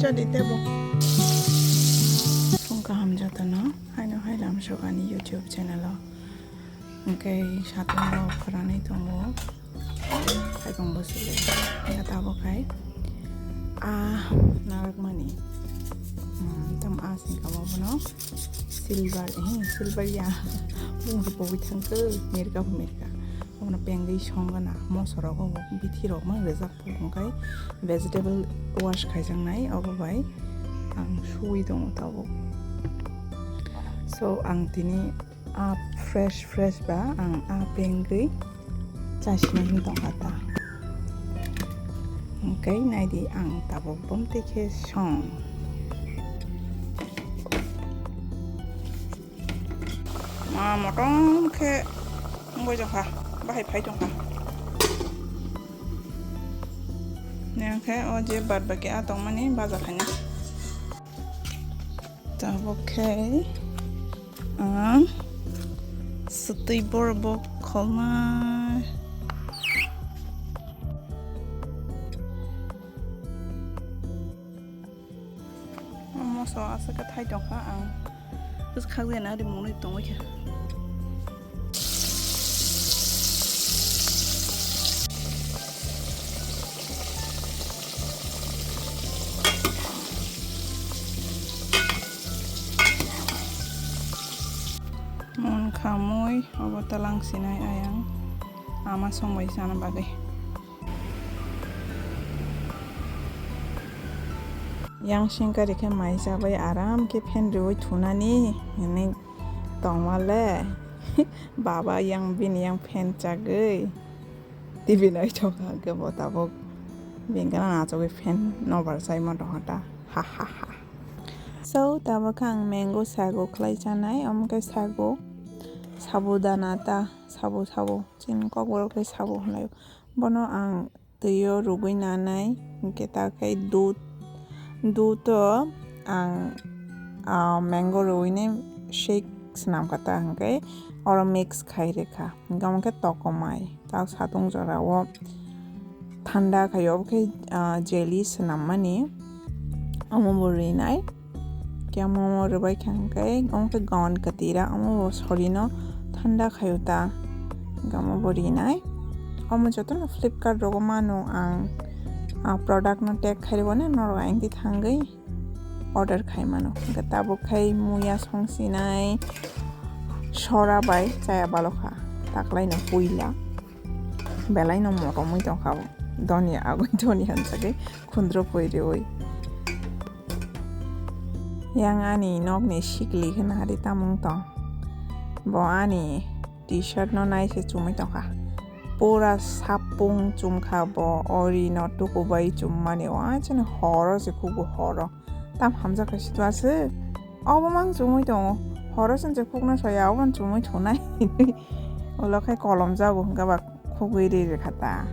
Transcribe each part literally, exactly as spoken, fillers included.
Chadi tebo. Song kaham jotono, haino hai lamsok ani YouTube channel o. Hwnkhe satung rok kwranwi tongo. Haikung bwswk le. Hwnkhe tabuk hai. Ah, narakmani. Hmm, tam asni kamo bono. Silver, eh, silver ya. Bung rupo bithang ke, mirka mirka. Obono pengwi songana, mosorogo bo bithi rok mang rijak. Hwnkhe vegetable wash khaijaknai, obo bai ang suwi tongo tabuk. So, ang tini a fresh, fresh ba ang a pengwi chasinai wng tongkha ta. Hwnkhe naidi ang tabuk bomtwi khe song. Ma motom khe wngwi tongkha, bahai phai tongkha. Neng khe o je bad baki a tongmani baja khaina. Tabuk khe ang swtwi borok bo kholnai. Moso aswk khe thai tongkha ang. Bwswk khakjana ari mwnwi tongwi kha. Mon khamwi obo talang sinai ayang ama songbai sana bagwi. Yang sengkari khe mai chabai aram khe fan riwi thunani hinwi tongma le. Baba yang bini yang fan chagwi T V nai tongkha hwnkhe bo tabuk bini gana achugwi fan nobar chaima tongkha ta ha ha ha. So tabuk khe ang mango sago khlai chanai, omo khe sago sabudana ta sabo sabo chini kokborok khe sabo hinlaio. Bono ang twi o rwgwi nanai, hwnkhe ta khe dudh, dudh o ang, ah, mango rwgwini shake swnam kha ta, hwnkhe oro mix khai rwkha, hwnkhe omo khe tokomai. Ta satung jora o thanda khai o, obo khe, ah, jelly swnammani, omo bo rwnai. Khe omo rwbai kha hwnkhe, omo khe gound kwtwira, omo bo sorino thanda khaio ta, hwnkhe omo bo rinai. Omo jotono Flipkart rogo mano ang, ah, product no tag khairwkhe norok ayang di thangwi order khai mano. Hwnkhe tabuk khai muya songsinai sora bai chaya balokha, taklaino puila. Belai no motomwi tongkha bo. Doni agwi doni han sagwi khundro pui riwi. Yang ani nokni sikli khe nahari tamung tong. Bo ani T-shirt no nai se chumui tongkha. Pura sapung chumkha bo, ori no tukubai chummani o. Achini horo se kubu horo. Tam hamjak khe sitwaswk. Obo mang chumui tongo. Horo chwng se khukno soya, obo chumui thunai. Ulo khe kolom jago hwnkhe ba khugwi ri rwkha ta.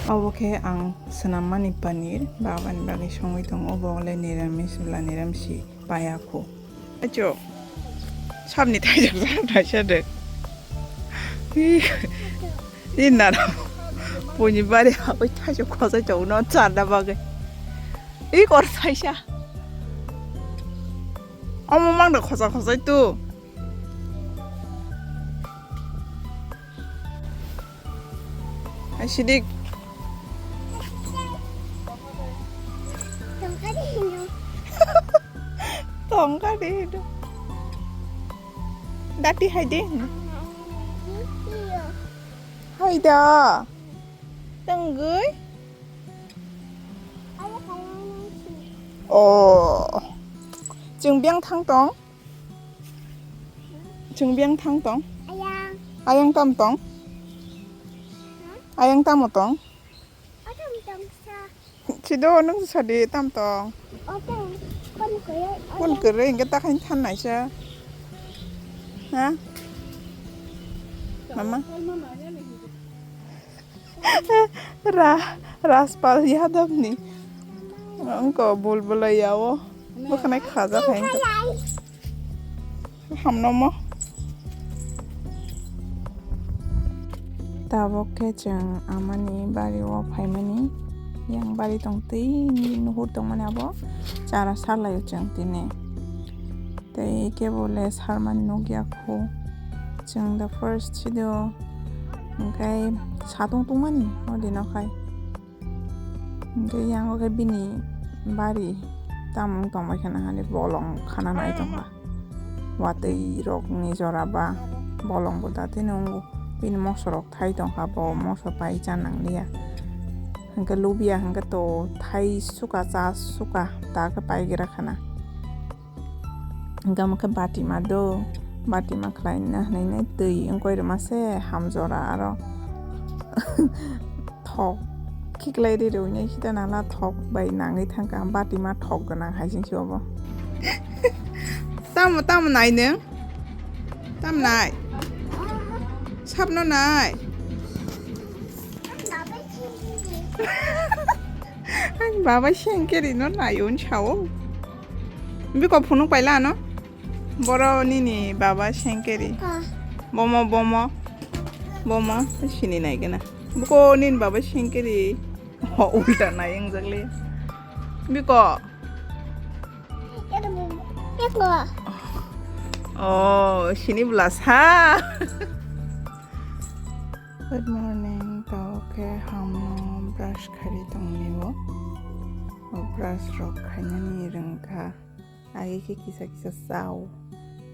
Obo khe ang swnammani paneer, babani bagwi songwi tongo. Obo le niramis bwla niramsi paya kho. Acho. Sabni thaijak jak thaisa de. Ih, ih, nana. Buini bari habwi thaijak khosai chau no charna bagwi. Ih, kor thaisa. Omo mang da khosa khosai tu. Hai sidik. Tongkha de hino. Tongkha de hino. Dati hai de hino. Hai da. Tongwi. Oh. Chwng biyang thang tong. Chwng biyang thang tong. Ayang. Ayang tam tong. Ayang tamo tong. Otom tong sa. Chido nung sadi tam tong. Otom. Kon kore. Kon kore hingke ta khain than naisa. Ha? Mama. Ra, Rajpal Yadav ni. Wngko bulbula yao. Bwkhwnai khajak hai wngkha. Hamno mo. Tabuk khe chwng amani bari o phaimani, yang bari tong twi nuhur tongmani abo chara salaio chwng tini. Tei kebo le sarmani nukya khu. Chwng the first sido hwnkhe satung tungmani o dino khai. Hwnkhe yango khe bini bari tamung tongbai khana hani bolong khana nai tongkha. Watwi rokni jora ba bolong bo da tini wngkha. Bini moso rok thai tongkha, bo moso pai cha nangliya. Hwnkhe lubia hwnkhe to thai suka cha suka ta khe pai gra khana. Hwnkhe omo khe batima do, batima khlaina hwnwi nai twi wngkoi rwma se hamjora aro thok khiklai ri rwinai khita nala thok bai nangwi thangkha, batima thok gwnang hai jeng se obo. Tamo, tamo nai nwng? Tamo nai? Sapno nai? Ani baba sengkeri no nai un sao. Biko phunuk paila ano. Boro nini baba sengkeri. Ah. Bomo, bomo. Bomo sini nai gana. Biko nini baba sengkeri. Ho, ulta nai wngjakle. Biko. Eko. Oh, sini bwlasa. Good morning, tao khe hamno brush khairi tongmio. O brush rok khainani rwngkha. Age khe kisa kisa sao.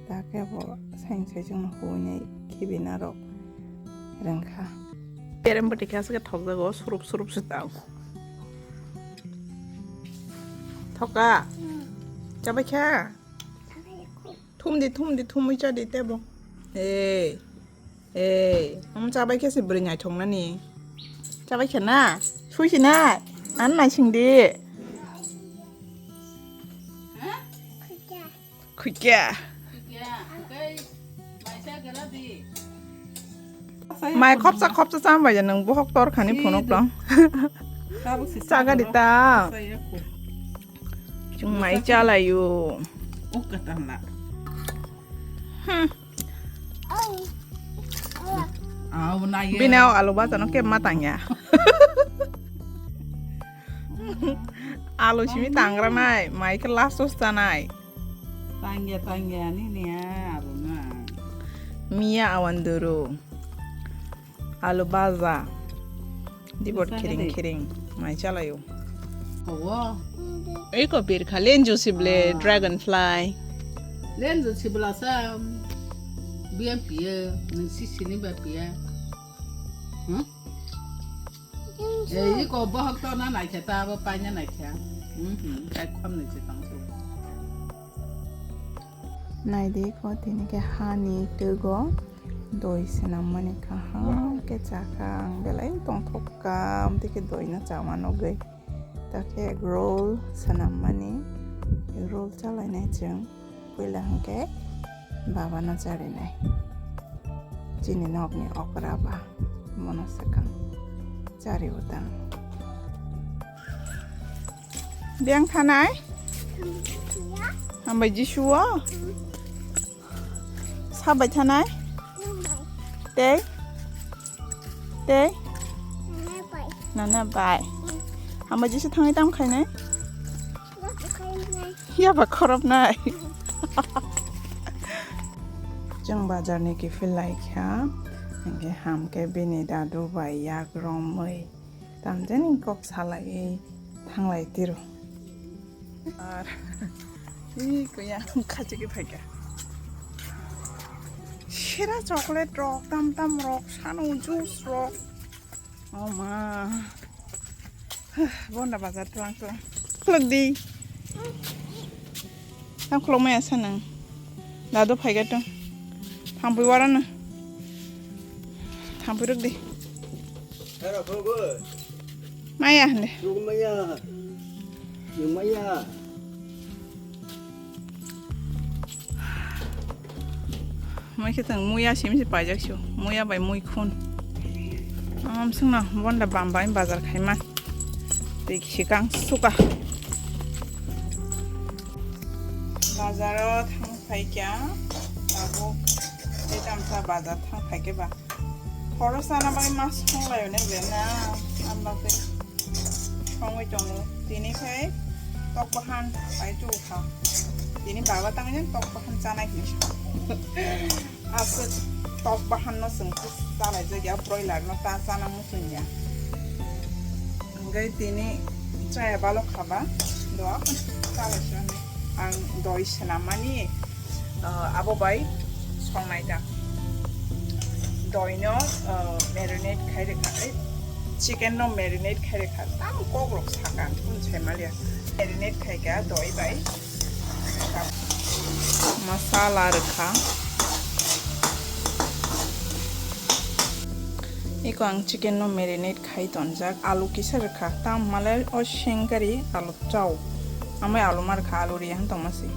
Ta khe bo sain sai chwngno huinai khibina rok rwngkha. Kerem bwtwi khe aswk thokjago, surup surup se tao. Thoka. Chabai kha. Thumdi, thumdi, thumwi chadi tebo. Ei. Ei, omo chabai khe se bwrwi naithoknani. Chabai khe na? Sui si na? Ang naising di. Khuikya. Mai khopsa khopsa cham bai ya nwng bohok tor khani phunuk tong. Chaga di ta. Chung mai chalayo. Ukatang la. Hmm. Bini o alu bacha no kebma tangya. Alu simi tangra nai, mai khe last o chanai. Tangya, tangya, nini a alu na. Miya awan duru. Alu baja. Dibot khiring khiring mai chalayo. Hawa. Eko birkha lenju sible dragonfly. Lenju sibla sa biang pia, nung sisini ba pia. Hmm? Eh, iko bohok to na naikhe ta, abo paina naikhe. Hmm, hmm, kai khom ni chitang tu. Naidi ko tini khe hani twgo doi swnam mani kaham khe chakha ang belai tongthok kha, amtwi khe doi no chama nugwi. Ta khe egg roll swnam mani, egg roll chalainai chwng puila hwnkhe baba no charinai. Chini nokni okra ba mono swkang chari utang. Biyang thanai? Hambai Jisu o? Sabai thanai? Tei? Tei? Nana bai. Hambai Jisu thangwi tam khainai? Yaba khorop nai. Chwng bazar ni kiphil lai kha, hwnkhe ham khe bini dadu bai yak romwi. Tamjani kok salai thanglai tiro. Ar hi kuya khachigwi phaikha. Sera chocolate rok, tam tam rok, sano juice rok. Oh ma. Bonda bazar tlang tlang. Khulok di. Tam khulok maya sanang. Dado phaiga tong. Thampui warana. Thampui rok di. Maya hande. Maya. Maya. Mai khe tong muya simi se paijak sio, muya bai mui khun. Am sungno bonda bam bai bazar khaima. Tei sikang suka. Bazaro thang phaikya, abo tei tamsa bazar thang phaikya ba. Khoroksa na bagwi ma songlai ne be na, ang bagwi songwi tongo. Tini khai tok bahan pai tu kha. Tini baba tangwi tok bahan chanai hinwi sa. Aswk tok bahan no chwng chalai jak ya, broiler no ta chana muchung ya. Hingke tini chaya balok khaba, do chalai sa ang doi swnam mani, ah, abo bai songnai da. Doi no, ah, marinate khai rwkha, eh, chicken no marinate khai rwkha, tamo kok rok saka, kun sai maliya. Marinate khai kha doi bai. Masala rwkha. Eko ang chicken no marinate khai tonjak, alu kisa rwkha, tam male o sengkari alu chao. Amai alu ma rwkha, alu riya han tongma se.